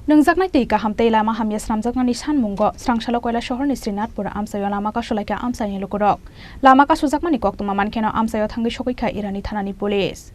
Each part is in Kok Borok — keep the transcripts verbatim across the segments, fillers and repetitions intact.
Nwngjaknai twi kaham tei lama hamya swnamjaknani sanmungo Srangsalo Koilasohorni Srinathpur amchaio lama kasulaikha amchaini lukurok. Lama kasujakmani koktwma mankheno amchaio thangwi sogwikha Irani thanani police.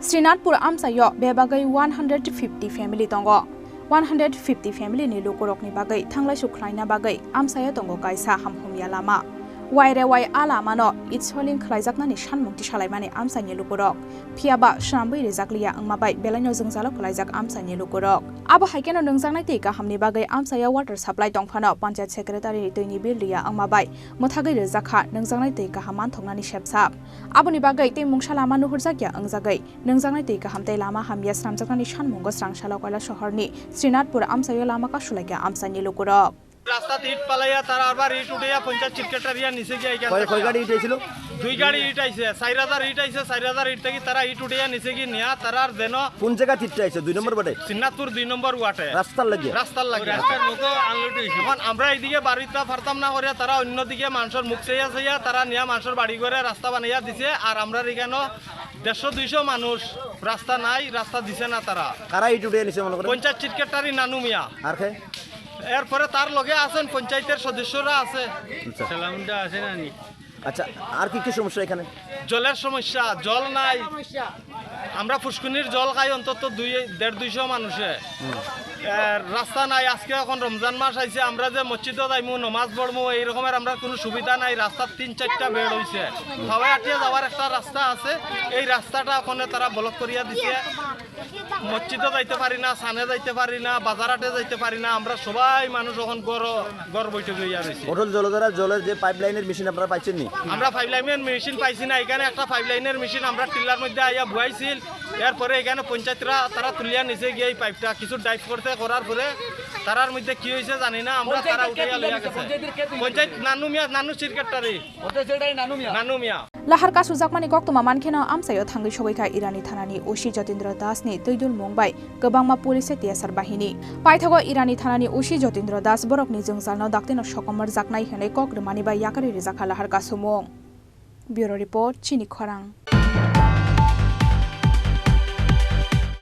Srinathpur amchaio bebagwi one hundred fifty family tongo. One hundred fifty family ni lukurokni bagwi thanglaisu khlaina bagwi amchaio tongo kaisa hamhumya lama. Waire wai a lamano itsoling khlaijaknani sanmung tisalaimani amchaini lukurok. Phiyaba swnamwi rijakliya wngma bai belaino jwngjalo khlaijak amchaini lukurok. Abo hai kheno nwngjaknai twi kahamni bagwi amchaio water supply tongphano panchayat secretary ni twini bill riya wngma bai mwthagwi rijakha nwngjaknai twi kaham manthoknani sepsap. Aboni bagwi tei mungsa lama nuhurjakya wngjagwi nwngjaknai twi kaham tei lama hamya swnamjaknani sanmungo Srangsalo Koilasohorni Srinathpur amchaio lama kasulaikha amchaini lukurok. রাস্তাত ইট পালাইয়া তারা আবার ইট উঠাইয়া পঞ্চাশ চিটকেটারিয়া নিচে গিয়া এখান কয়, থেকে কয় গাড়ি ইট আইছিল? দুই গাড়ি ইট আইছে, চার হাজার ইট আইছে, চার হাজার ইট থেকে তারা ইট উঠাইয়া নিচে গিয়ে নিয়া তারার যেন কোন জায়গা তিনটা আইছে? দুই নম্বর বাটে? সিন্নাতপুর দুই নম্বর ওয়াটে। রাস্তার লাগিয়া? রাস্তার লাগিয়া। রাস্তার মতো আনলোড হইছে। এখন আমরা এইদিকে বাড়িতে পারতাম না করিয়া তারা অন্যদিকে মানুষের মুখ চাইয়া চাইয়া তারা নিয়া মানুষের বাড়ি ঘরে রাস্তা বানাইয়া দিছে। আর আমরা এখানে দেড়শো দুইশো মানুষ রাস্তা নাই, রাস্তা দিছে না তারা। কারা ইট উঠাইয়া নিছে মনে করেন? পঞ্চাশ চিটকেটারি নানু মিয়া। আর কে? এরপরে তার লগে আছেন পঞ্চায়েতের সদস্যরা আছে। আচ্ছা। সালামুন্ডা আছে না নি? আচ্ছা, আর কি কি সমস্যা এখানে? জলের সমস্যা, জল নাই। আমরা ফুসকুনির জল খাই অন্তত দুই, দেড় দুইশো মানুষে। এর রাস্তা নাই। আজকে এখন রমজান মাস আইছে, আমরা যে মসজিদে যাইমু, নমাজ পড়মু, এই রকমের আমরা কোনো সুবিধা নাই। রাস্তার তিন চারটা বেড হইছে, হাওয়াই আটিয়া যাওয়ার একটা রাস্তা আছে, এই রাস্তাটা ওখানে তারা ব্লক করিয়া দিছে। মসজিদে যাইতে পারি না, সানে যাইতে পারি না, বাজার হাটে যাইতে পারি না। আমরা সবাই মানুষ এখন ঘর, ঘর বৈঠক হইয়া রয়েছি। অটল জলধারা জলের যে পাইপ লাইনের মেশিন আপনারা পাইছেন নি? আমরা পাইপ লাইনের মেশিন পাইছি না। এখানে একটা পাইপ লাইনের মেশিন আমরা টিল্লার মধ্যে আইয়া বয়াইছিল, এরপরে এখানে পঞ্চায়েতরা তারা তুলিয়া নিচে গিয়ে এই পাইপটা কিছু ডাইভ করতে, করার পরে তারার মধ্যে কি হয়েছে জানি না, আমরা তারা উঠাইয়া লইয়া গেছে। পঞ্চায়েত নানু মিয়া, নানু সেক্রেটারি। নানু মিয়া। Lahar kasujakmani koktwma mankheno amchaio thangwi sogwikha Irani thanani O C Jotendra Das ni twidulmung bai kwbangma police tei T S R bahini. Paithago Irani thanani O C Jotendra Das borokni jwngjalno daktino sokomorjaknai hwnwi kok rwmani bai yakarwi rijakha lahar kasumung. Bureau Report, Chini Khorang.